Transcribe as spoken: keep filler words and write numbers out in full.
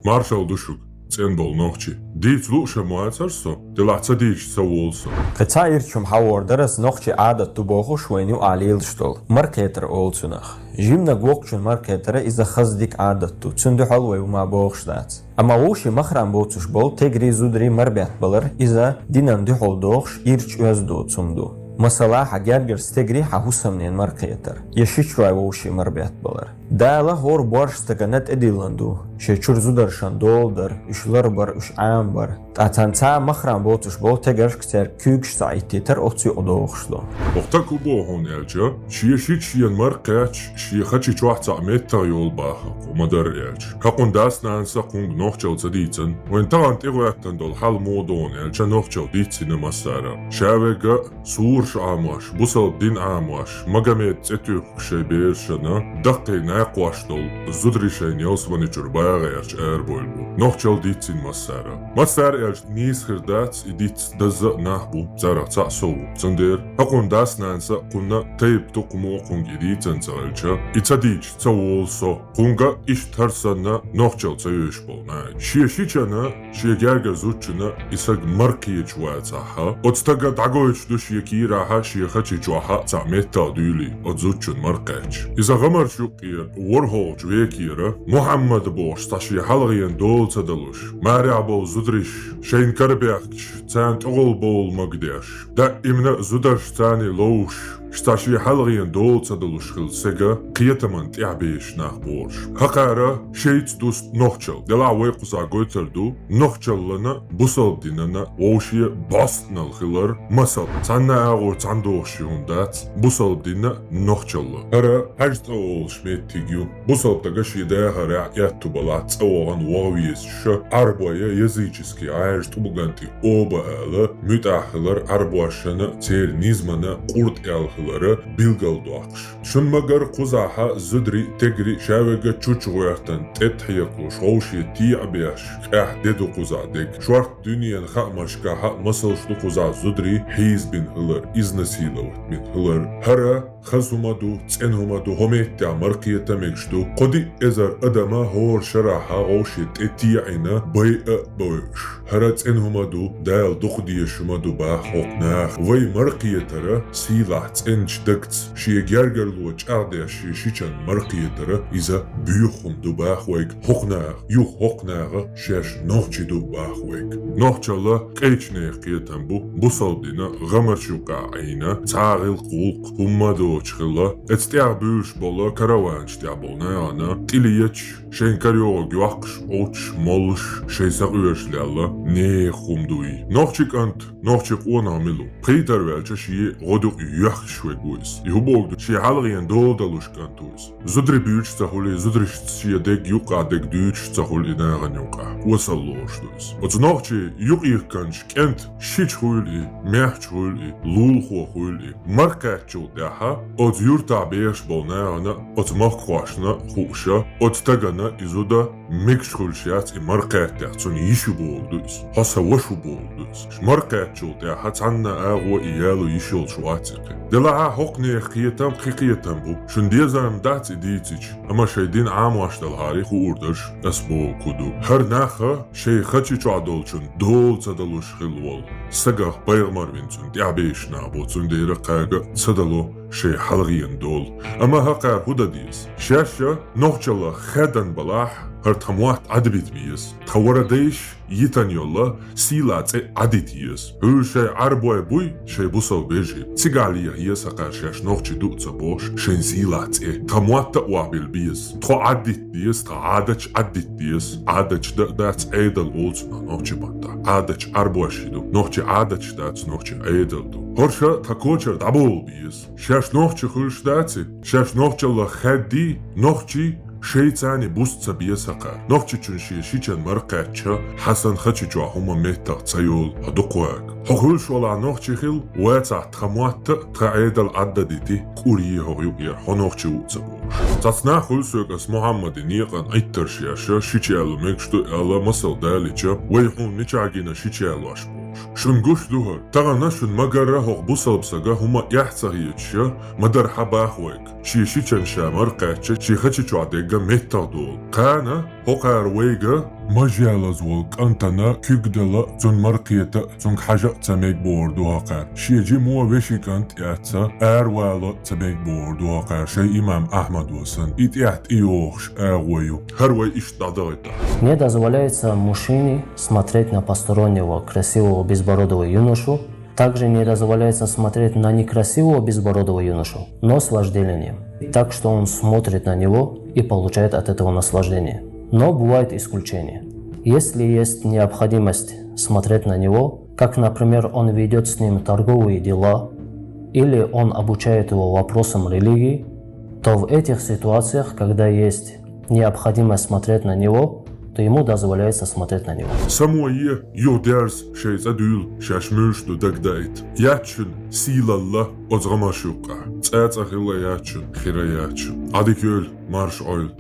Маршалла ду шуга, цӀена болу нохчий. Дийца лууш а ма вацара со, делахь ца дийцича ца волу со. Кхин цхьа ирча хӀума хьан вор дара ас нохчийн Ӏадат ду бохуш вайна юкъахь лелаш долу. Маркхетар олу цунах. Жиманиг воккхачун маркхетара иза хаза дика Ӏадат ду. Цуьнан дуьхьал вай хӀума бохуш дац. Амма вовшийн махран боцуш болу тегри, зудари марбетта балар иза динан дуьхьал дохуш ирча оьзда доцу хӀума ду. Масала, хьан гергарчу стегри хьан хӀусамненан маркхетар, я шичой вовшийн марбетта балар. Дала хӀора боьрша стагана тӀедиллина ду, шен чуьра зударшна дола дар, уьш ларбар, уьш Ӏамабар. Ткъа царна цхьа а махран боцуш болу тегаршка цаьрга куьйгаш ца Ӏиттийтар оцу юкъа дохуш ду. Оха так хӀун боху хьуна аьлча, шен шича шена маркхаьчча, шен хачи чохь цхьаъ меттах йолу бахарх хӀума дара аьлча. ХӀокхуьнан дас-нанас а кхуьнга нохчалла ца дийцина, вайн тахана тӀегӀоьттина долу хьал муха ду хьуна аьлча, нохчалла дийцина массара. Ша верг а сураш Ӏамош, бусалба дин Ӏамош, Магомедан цӀе туьхкуш шайн берашна, даккхий накхош долу зударий шайна ялсамани чуьра багӀа гӀерташ арабевлла бу. Нохчалла дийцина массара. Массара аьлча нийса хир дац, и дийца дазза а нах бу, царах цхьаъ со ву. Цундела хӀокхуьнан дас-нанас а кхунна тайпа тукхамо а кхуьнга и дийцина ца хилча, и ца дийцича ца волу со. Кхуьнга иштта хӀара санна нохчалла ца йовзуш болу нах. Шен шичана, шен гергара зудчунна и саг маркхеташ вацахь, оцу стага дӀагойтуш ду шен кийрахь а, шен хачи чохь а цхьаъ меттах дуьйлий, оцу зудчунна маркхаьчча. Иза гӀамарш юккъера ворхӀалгӀачу векера Мухьаммад бохуш цхьа шен хьалхарна дола ца далуш, марехь болу зударий шайна карабаьхкича, царна тӀехула бовла магадеш, даимна а зударшца царна ловзуш, цхьа шен хьалхарна дола ца далуш хилла стаг кхетамна тӀехь беш нах бу уьш. ХӀокхара шайца дуста нохчалла. Делахь вай кхузахь гойтур ду нохчаллина, бусалба динана вовшийн бӀостанал хилар, масала, цхьана агӀор цхьаьна дохуш хӀума дац, бусалба дин а, нохчалла. ХӀара хьаьжцӀа олуш меттиг ю. Бусалба стага шен дахарехь аьтту балахь цӀа вахана ваха везаш, Ӏарбой языческий Ӏаьржа тӀулган тӀе оба ала, муьтӀахь хилар Ӏарбошна, церан низамна къурд аьлла хилар билгалдоккхуш. Шуна ма-гарра кхузахь зударий, тегри ша верг а чучча гӀоьртина тӀетта хьекхалуш, вовшийн тӀехь беш, къаьхьа де ду кхузахь дерг. Шорта дуьненан хаамашкахь а масалш ду кхузахь зударий хьийзабина хилар, изнасиловать бина хилар. ХӀара хаза хӀума ду, цӀена хӀума ду, хӀокху меттехь маркхета мегаш ду. Кхо-диъ эзар адама хӀора шарахь вовшийн тӀе теӀина, байа а бойуш. ХӀара цӀена хӀума ду, Дала дукха дезаш хӀума ду баха хӀокху наха. Вай маркхетара сийлахь цӀеначу дагца шен гергарло чӀагӀдеш шен шичана маркхетара иза боьха хӀума ду баха вайга хӀокху наха. Юха хӀокху наха шаьш нохчий ду баха вайга. Нохчалла кхечу нехан кхетам бу, бусалба дин гӀамарш юккъехь Ӏийна, цхьа гӀиллакх-гӀуллакх хӀумма доцуш хилла. Оцу тӀехь буьйлуш болу караванаш тӀехь болу нахана тӀе леташ, шайн карайогӀург йоккхуш, Ӏовттуш, моллуш, шайн сакъоьруш лелла нехан хӀума ду и. Нохчи кӀант, нохчи къонах мила ву? Пхийтар ваьлча шен гӀодаюкъ йоьхкуш верг ву иза. И хӀун бохург ду? Шен хьалхарна дола далуш кӀант ву иза. Зударий буьйцуш ца хуьлий, зударшца шен дерг юккъехь дерг дуьйцуш ца хуьлий нахана юккъехь, осал лоруш ду иза. Оцу нохчийн юкъ-йихкинчу кӀентан шича хуьлу и, маьхча хуьлу и, лулахо хуьлу и. Маркхаьччул тӀаьхьа оцу юьртахь бехаш болу нахана, оцу махкахошна хууш, оцу стагана и зуда мегаш хуьлуш яц и маркхаьттехь, цунна йиш ю бохург ду иза. Хьо сан ваша ву бохург ду иза. Маркхаьччул тӀаьхьа цхьанна агӀор и яло йиш йолуш вац и кхин. Делахь а хӀокху нехан кхетам кхин кхетам бу. Шуна дезарна дац и дийцича, амма шайн дин Ӏамош далахьара хуур дарш ас бохург хӀун ду. ХӀара нах шайн хачи чохь долчунна дола ца далуш хилла волу сагах пайхамар вина цунна тӀаьхьа бешаш нах бу, цундела кхага ца дало шайн хьалхарна дола. Амма хӀокхара хӀун дан деза? Шаьш а нохчалла хаьддан балахь, хӀара тхан мотт Ӏадбита беза. Тхан вара дайша йитина йолу сийлахь цӀе Ӏадита еза. Хьуьлла шайн Ӏарбой буй, шайн бусалба вежарий. Цигахь леха еза хӀокхара шаьш нохчий ду а ца бохуш, шайн сийлахь цӀе. Тхан мотт а охьабилла беза. Тхо Ӏаддита деза, тхан Ӏадаташ Ӏаддита деза. Ӏадаташ дан а дац, Ӏедал олу цунах нохчийн маттахь. Ӏадаташ Ӏарбошна ду. Нохчийн Ӏадаташ дац, нохчийн Ӏедал ду. ХӀорш тхан кочара дӀаболабе еза. Шаьш нохчий хуьлуш дац и? Шаьш нохчалла хаьддий, нохчий шайца цхьаьна буса ца беза хӀокхара. Нохчичунна шен шичана маркхаьчча, хьан санна хачи чохь хӀума меттах ца йолу хьо дукха ваьгу. Хьо хуьлуш валахь нохчи хила, вацахь тхан мотт а, тхан Ӏедал Ӏаддадитий, кӀур е хӀокху юкъера, хьо нохчи ву а ца бохуш. Цхьацца нах хуьлу соьга ас Мухьаммадан некъан Ӏиттарш еш, шича яло мегаш ду аьлла, масал далийча, вай хьуна мичахь гина шича ялош бохуш. Шун гуш ду хӀара? Тахана шун магарра хӀокху бусалба сага хӀума эхь ца хеташ, ма-дарра хьан бах вайга. Шен шичан ша мара кхаьчча, шен хачи чохь дегга меттах долу. Кхана хӀокхара вайга мажалаз волу кӀантана куьг дала, цунна мара кхета, цуьнга хьажа а ца мега бохур ду хӀокхара. Шен жимо вешин кӀант эцца, аравала а ца мега бохур ду хӀокхара, шайн имам Ахьмадо санна. И тӀехь тӀейогӀуш агӀо ю. ХӀара вай иштта дӀадахийта. Не дозволяется мужчине смотреть на постороннего красивого безбородого юношу. Также не дозволяется смотреть на некрасивого безбородого юношу, но с вожделением, так что он смотрит на него и получает от этого наслаждение. Но бывает исключение. Если есть необходимость смотреть на него, как, например, он ведёт с ним торговые дела, или он обучает его вопросам религии, то в этих ситуациях, когда есть необходимость смотреть на него, то ему дозволяется смотреть на него. Само е, юха дерза шайн цӀа дуьйла, шаьш муьлш ду дагадайта. Яц шуна сийлалла оцу гӀамаш юккъехь. ЦӀа-цӀа хилла яц шуна, хира яц шуна. Ӏадика йойла, марша Ӏойла.